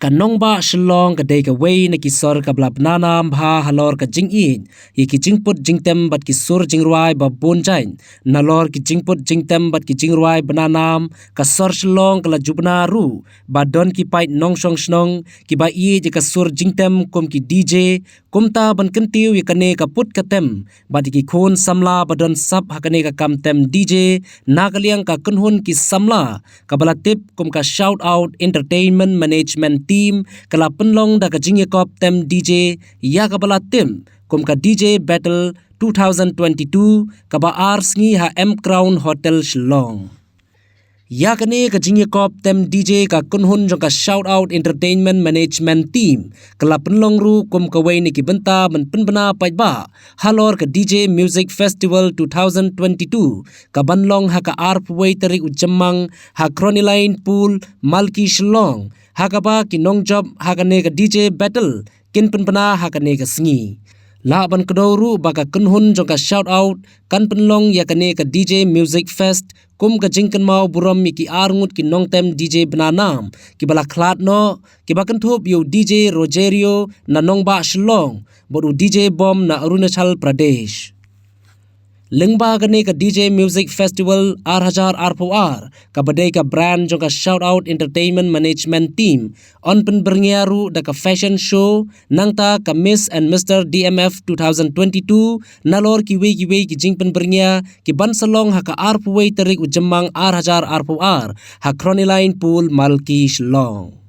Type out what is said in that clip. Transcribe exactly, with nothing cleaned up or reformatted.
Ka nongbah Shillong ka dei kawei na ki sor kaba la bna nam bha halor ka jingïeit ïa ki jingput jingtem bad ki sur jingrwai ba bun jait. Nalor ki jingput jingtem bad ki jingrwai bna nam, ka sor Shillong ka la ju bna ruh ba don ki paid nongshong shnong kiba ïeit ïa ka sur jingtem kum ki DJ. Kumta ban kyntiew ïa kane ka put ka tem bad ïa ki khun samla ba don sap ha kane ka kam tem DJ, na ka liang ka kynhun ki samla kaba la tip kum ka Shout Out Entertainment Management Team ka la pynlong da ka jingïakop tem DJ ïa kaba la tip kum ka DJ Battle two thousand twenty-two, kaba ar sngi ha M Crown Hotel Shillong. Ïa kane ka jingïakop tem DJ ka kynhun jong ka Shout Out Entertainment Management Team ka la pynlong ruh kum kawei na ki bynta ban pynbna paidbah halor ka DJ Music Festival two thousand twenty-two, kaban long ha ka arphew wei tarik u Jymmang ha Crownieline Pool, Malki, Shillong, ha kaba ki nongjop ha kane ka DJ Battle kin pynbna ha kane ka sngi. Lah ban kdew ruh ba ka kynhun jong ka Shout Out kan pynlong ïa kane ka DJ Music Fest kum ka jingkynmaw burom ïa ki arngut ki nongtem DJ bna nam kiba la khlad noh, kiba kynthup ïa u DJ Rogerio na nongbah Shillong bad u DJ Bom na Arunachal Pradesh. Lyngba kane ka DJ Music Festival ar hajar arphew ar, kaba dei ka brand jong ka Shout Out Entertainment Management Team, yn pynbyrngia ruh da ka fashion show, nangta ka Miss and Mister D M F two thousand twenty-two, nalor kiwei kiwei ki jingpynbyrngia kiban sa long ha ka arphew wei tarik u Jymmang ar hajar arphew ar ha Crownieline Pool, Malki, Shillong.